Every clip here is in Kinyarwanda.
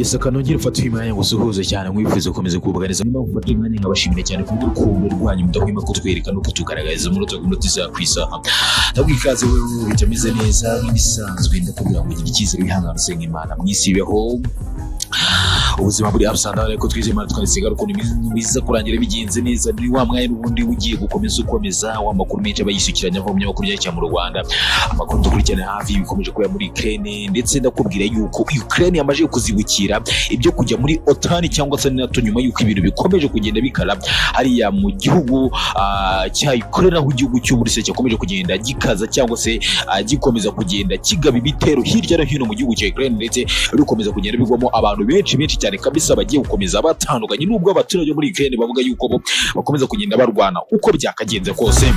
Yes, akanongera ufata uyu mwanya ngo usuhuze cyane, nkwifuza gukomeza kugubwa neza. Niyo mpamvu mfata uyu mwanya nkabashimira cyane kubw'urukundo rwanyu mudahwema kutwereka no kutugaragariza umunota ku munota, isaha ku isaha. Ndabwira ikaze wewe bitameze neza. Nk'ibisanzwe ndakubwira ngo gira icyizere, wihangane, usenga Imana mu isi ibeho ubuzima buri ups and down, ariko twizeye Imana, twanditse ukuntu ibintu biza kurangira bigenze neza. Ni wa mwanya n'ubundi ugiye gukomeza ukomeza wa makuru menshi aba yisukiranya ava mu binyamakuru bya mu Rwanda, amakuru dukurikirana hafi bikomeje kubera muri Ukraine. Ndetse ndakubwira yuko Ukraine yamaze kuzibukira ibyo kujya muri OTAN cyangwa se NATO, nyuma yuko ibintu bikomeje kugenda bikara hariya mu gihugu cya Ukraine, aho igihugu cy'Uburusiya cyakomeje kugenda gikaza cyangwa se gikomeza kugenda kigaba ibitero hirya no hino mu gihugu cya Ukraine, ndetse bikomeza kugenda bigwamo abantu benshi benshi cyane kabisa, bagiye gukomeza batandukanye, nubwo abaturage muri Ukraine bavuga yuko bo bakomeza kugenda barwana uko byakagenze kose.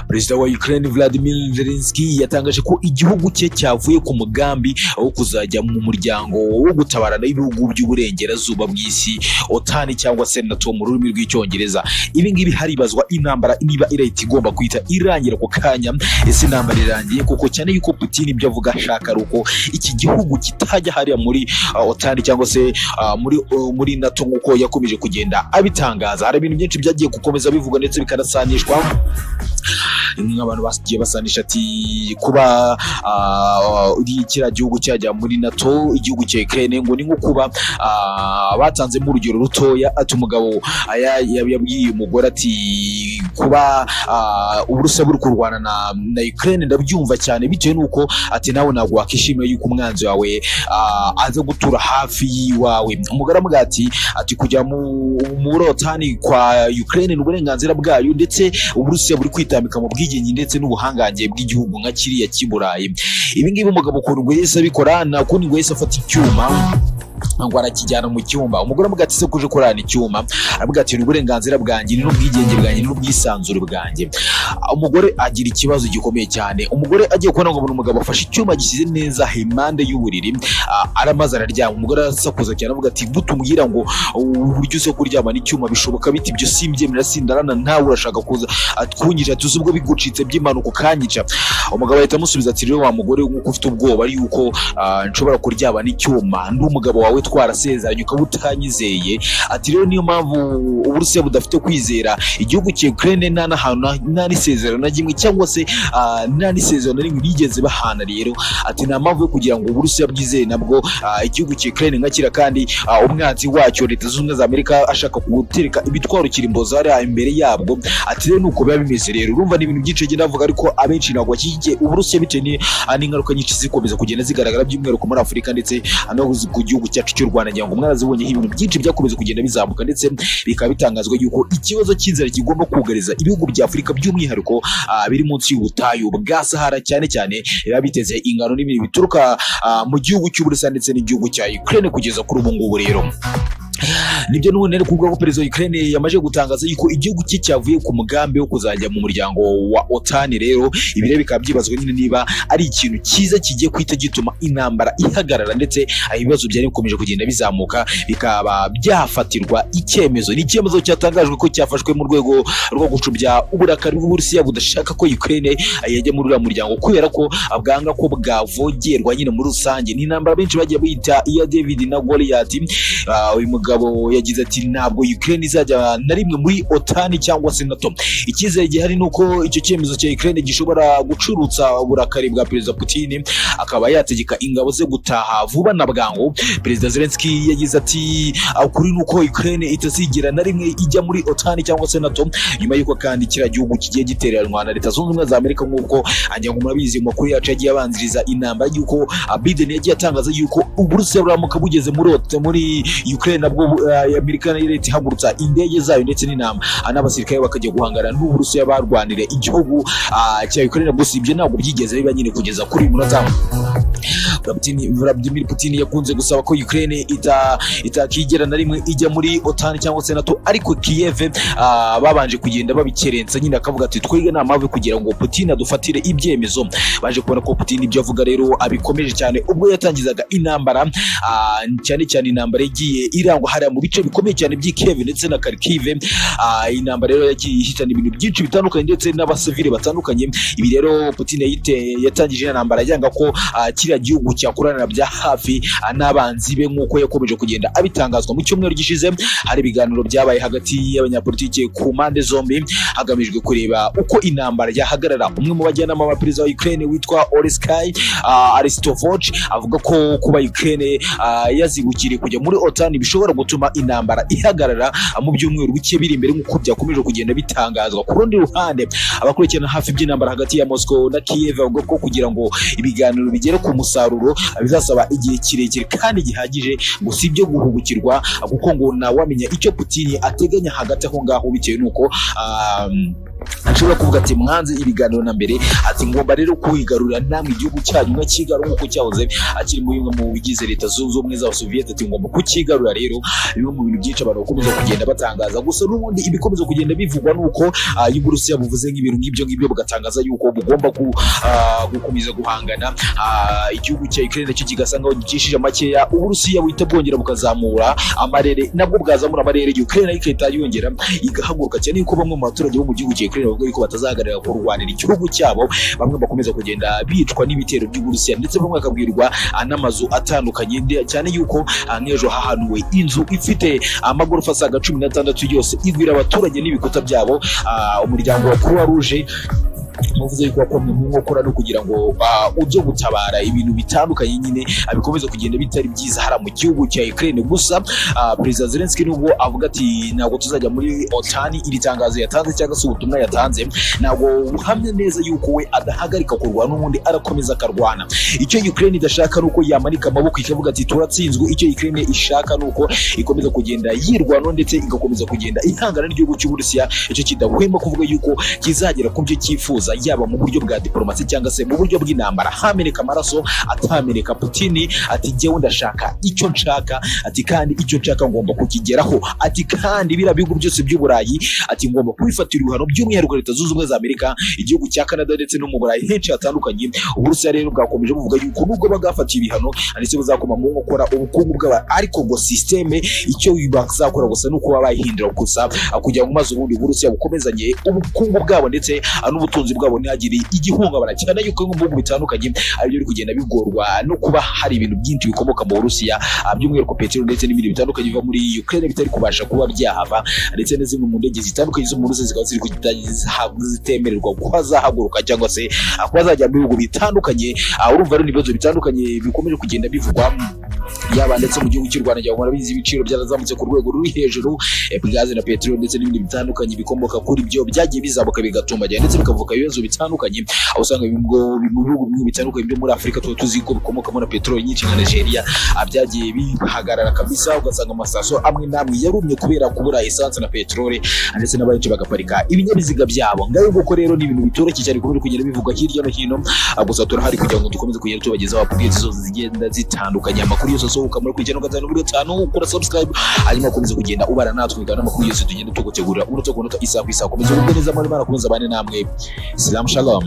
Perezida wa Ukraine Vladimir Zelensky yatangaje ko igihugu cye cyavuye ku mugambi wo kuzajya mu muryango wo gutabarana w'ibihugu by'uburengerazuba bw'isi, OTAN cyangwa se NATO mu rurimi rw'Icyongereza. Ibi ngibi haribazwa intambara niba irahita igomba guhita irangira ako kanya. Ese intambara irangiye kuko, cyane yuko Putin ibyo avuga ashaka ari uko iki gihugu kitajya hariya muri OTAN cyangwa se muri NATO, nk'uko yakomeje kugenda abitangaza? Hari ibintu byinshi byagiye gukomeza bivugwa ndetse bikanasanishwa, nk'abantu bagiye basanisha ati kuba kiriya gihugu cyajya muri NATO, igihugu cya Ukraine, ngo ni nko kuba batanzemo urugero rutoya, ati umugabo yabwiye umugore ati kuba Uburusiya buri kurwana na Ukraine ndabyumva cyane, bitewe n'uko ati nawe ntabwo wakishimira yuko umwanzi wawe aza gutura hafi y'iwawe. Umugore amuga ati kujya muri OTAN kwa Ukraine ni uburenganzira bwayo, ndetse Uburusiya buri kwitambika mu bwigenge ndetse n'ubuhangange bw'igihugu nka kiriya cy'i Burayi. Ibi ngibi umugabo ukuntu ngo yahise abikora, nta kundi, ngo yahise afata icyuma ngo arakijyana mu cyumba. Umugore amuga ati: "Se kuje kurana icyuma?" Aravuga ati: "Ni uburenganzira bwanjye, ni n'ubwigenge bwanjye, ni n'ubwisanzure bwanjye." Umugore agira ikibazo gikomeye cyane. Umugore agiye kubona ngo abona umugabo afashe icyuma gishyize neza impande y'uburiri, aramaze araryama. Umugore arasakuza cyane, avuga ati: "Gute umbwira ngo uburyo uze kuryama n'icyuma? Bishoboka biti? Ibyo simbyemera, sindarana ntawe. Urashaka kuza kunyica? Tuzi ubwo bigucitse by'impanuka ukanyica." Umugabo ahita amusubiza ati: "Rero wa mugore, nk'uko ufite ubwoba yuko nshobora kuryama n'icyuma, ndi umugabo wawe twarasezeranye, ukaba utanyizeye," ati rero niyo mpamvu Uburusiya budafite kwizera igihugu cya Ukraine, nta n'ahantu, nta n'isezerano na rimwe cyangwa se nta n'isezerano na rimwe bigeze bahana. Rero ati nta mpamvu yo kugira ngo Uburusiya bwizere nabwo igihugu cya Ukraine nka kiriya, kandi umwanzi wacyo Leta Zunze Ubumwe za Amerika ashaka gutereka ibitwaro kirimboza hariya imbere yabwo. Ati rero nuko biba bimeze. Rero urumva ni ibintu byinshi agenda avuga, ariko abenshi ntabwo bashyigikiye Uburusiya bitewe n'ingaruka nyinshi zikomeza kugenda zigaragara, by'umwihariko muri Afurika ndetse no ku gihugu cyacu cy'u Rwanda. Ngira ngo mwarazibonyeho ibintu byinshi byakomeza kugenda bizamuka, ndetse bikaba bitangazwa yuko ikibazo cy'inzara kigomba kugariza ibihugu bya Afurika, by'umwihariko biri munsi y'ubutayu bwa Sahara, cyane cyane biba biteze ingano n'ibintu bituruka mu gihugu cy'Uburusiya ndetse n'igihugu cya Ukraine kugeza kuri ubu ngubu. Rero nibyo n'ubundi ari kuvuga ko perezida wa Ukraine yamaze gutangaza yuko igihugu cye cyavuye ku mugambi wo kuzajya mu muryango wa OTAN. Rero ibi rero bikaba byibazwa nyine niba ari ikintu cyiza kigiye guhita gituma intambara ihagarara, ndetse ibibazo byari bikomeje kugenda bizamuka bikaba byafatirwa icyemezo. Ni icyemezo cyatangajwe ko cyafashwe mu rwego rwo gucubya uburakari bw'Uburusiya budashaka ko Ukraine yajya muri uriya muryango, kubera ko bwanga ko bwavogerwa nyine muri rusange. Ni intambara benshi bagiye bita iya David na Goliath. Uyu mugabo yagize ati: "Ntabwo Ukraine izajya na rimwe muri OTAN cyangwa se NATO." Icyizere gihari ni uko icyo cyemezo cya Ukraine gishobora gucurutsa uburakari bwa Perezida Putin, akaba yategeka ingabo ze gutaha vuba na bwangu. Perezida Zelensky yagize ati: "Ukuri ni uko Ukraine itazigera na rimwe ijya muri OTAN cyangwa se NATO," nyuma y'uko kandi kiriya gihugu kigiye gitereranwa na Leta Zunze Ubumwe za Amerika, nk'uko ngira ngo murabizi mu makuru yacu yagiye abanziriza intambara y'uko Biden yagiye atangaza yuko Uburusiya buramuka bugeze muri Ukraine, nabwo Amerika nayo leta ihagurutsa indege zayo ndetse n'intama n'abasirikare bakajya guhangana n'Uburusiya barwanira igihugu cya Ukraine. Gusa ibyo ntabwo byigeze biba nyine kugeza kuri uyu munota. Vladimir Putin yakunze gusaba ko Ukraine itakigera na rimwe ijya muri OTAN cyangwa se NATO, ariko Kiev babanje kugenda babikerensa nyine, akavuga ati: "Twebwe nta mpamvu kugira ngo Putin adufatire ibyemezo." Baje kubona ko Putin ibyo avuga rero abikomeje cyane ubwo yatangizaga intambara, cyane cyane intambara yagiye irangwa hariya mu bice bikomeye cyane by'i Kiev ndetse na Kharkiv. Intambara rero yagiye ihitana ibintu byinshi bitandukanye ndetse n'abasivile batandukanye. Ibi rero Putin yatangije intambara yanga ko kiriya gihugu igihugu cyakoranira bya hafi n'abanzi be, nk'uko yakomeje kugenda abitangazwa. Mu cyumweru gishize hari ibiganiro byabaye hagati y'abanyapolitike ku mpande zombi, hagamijwe kureba uko intambara yahagarara. Umwe mu bajyanama ba perezida wa Ukraine witwa Oleksiy Arestovych avuga ko kuba Ukraine yazibukiriye kujya muri OTAN bishobora gutuma intambara ihagarara mu byumweru bike biri imbere, nk'uko byakomeje kugenda bitangazwa. Ku rundi ruhande, abakurikirana hafi by'intambara hagati ya Moscow na Kiev bavuga ko kugira ngo ibiganiro bigere ku musaruro bizasaba igihe kirekire kandi gihagije, ngo si ibyo guhubukirwa, kuko ngo ntawamenya icyo Putin ateganya hagati aho ngaho, bitewe n'uko ashobora kuvuga ati: "Mwanze ibiganiro na mbere", ati: "Ngomba rero kwigarurira namwe igihugu cyanyu nkakigarura nk'uko cyahoze akiri muri bimwe mu bigize Leta Zunze Ubumwe z'Abasoviyete", ati: "Ngomba kukigarura." Rero bimwe mu bintu byinshi abantu bakomeza kugenda batangaza, gusa n'ubundi ibikomeza kugenda bivugwa nuko iyo Uburusiya buvuze nk'ibintu nk'ibyo ngibyo, bugatangaza yuko bugomba gukomeza guhangana, igihugu cya Ukraine nacyo kigasa nkaho gicishije makeya. Uburusiya buhita bwongera bukazamura amarere, nabwo bwazamura amarere, Ukraine nayo igahita yongera igahaguruka, cyane yuko bamwe mu baturage bo mu gihugu cya Ukraine bavuga yuko batazahagarara kurwanira igihugu cyabo. Bamwe bakomeza kugenda bicwa n'ibitero by'Uburusiya, ndetse bamwe bakabwirwa n'amazu atandukanye, cyane yuko nk'ejo hahanuwe inzu ifite amagorofa asaga 16 yose igwira abaturage n'ibikuta byabo. Umuryango wa Croix Rouge muvuze yuko wakomwe mu nkokora no kugira ngo ujye gutabara ibintu bitandukanye nyine bikomeza kugenda bitari byiza hara mu gihugu cya Ukraine. Gusa Perezida Zelensky, nubwo avuga ati: "Ntabwo tuzajya muri OTAN", iri tangazo yatanze cyangwa se ubutumwa yatanze ntabwo buhamya neza yuko we adahagarika kurwana, n'ubundi arakomeza akarwana. Icyo Ukraine idashaka nuko yamanika amaboko ikavuga ati: "Turatsinzwe." Icyo Ukraine ishaka nuko ikomeza kugenda yirwanaho, ndetse igakomeza kugenda ihangana n'igihugu cy'Uburusiya, icyo kidahwema kuvuga yuko kizagera ku byo cyifuza, yaba mu buryo bwa diplomasi cyangwa se mu buryo bw'intambara, hameneka amaraso atameneka. Putin ati: "Jyewe ndashaka icyo nshaka", ati: "Kandi icyo nshaka ngomba kukigeraho", ati: "Kandi biriya bihugu byose by'Uburayi", ati: "Ngomba kubifatira ibihano, by'umwihariko Leta Zunze Ubumwe za Amerika, igihugu cya Canada, ndetse no mu Burayi henshi hatandukanye." Uburusiya rero bwakomeje buvuga yuko nubwo bwafatiye ibihano ndetse buzakoma mu nkokora ubukungu bw'aba, ariko ngo système icyo bazakora gusa ni uko baba bayihindura gusa, kugira ngo maze ubundi Uburusiya bukomezanye ubukungu bwabo ndetse n'ubutunzi bwabo, ntihagire igihungabana, cyane yuko mu bihugu bitandukanye aribyo biri kugenda bigorwa no kuba hari ibintu byinshi bikomoka mu Burusiya, by'umwihariko peteroli ndetse n'ibindi bitandukanye biva muri Ukraine bitari kubasha kuba byahava, ndetse na zimwe mu ndege zitandukanye zo mu Burusiya zikaba ziri kugenda zitemererwa kuba zahaguruka cyangwa se kuba zajya mu bihugu bitandukanye. Urumva rero ni ibibazo bitandukanye bikomeje kugenda bivugwa, yaba ndetse mu gihugu cy'u Rwanda. Ngira ngo murabizi, ibiciro byarazamutse ku rwego ruri hejuru, gaze na peteroli ndetse n'ibindi bitandukanye bikomoka kuri byo byagiye bizamuka, bigatumbagira, ndetse bikavuka ibibazo bitandukanye, aho usanga mu bihugu bimwe bitandukanye byo muri Afurika tuba tuzi ko bikomokamo na peteroli nyinshi, nka Nigeria, byagiye bihagarara kabisa, ugasanga amasitasiyo amwe n'amwe yarumye kubera kubura essence na peteroli, ndetse n'abenshi bagaparika ibinyabiziga byabo. Ngayo nguko rero ni ibintu bitoroshye cyane bikomeje kugenda bivugwa hirya no hino. Gusa turahari kugira ngo dukomeze kugenda tubagezaho updates zose zigenda zitandukanye, amakuru yose asohoka muri kuri gatanu muri gatanu. Ukora subscribe, hanyuma ukomeze kugenda ubana natwe kandi amakuru yose tugenda tugutegurira umunota ku munota, isaha ku isaha. Komeza ugubwe neza muri Imana, komeza abane namwe. Salam shalom.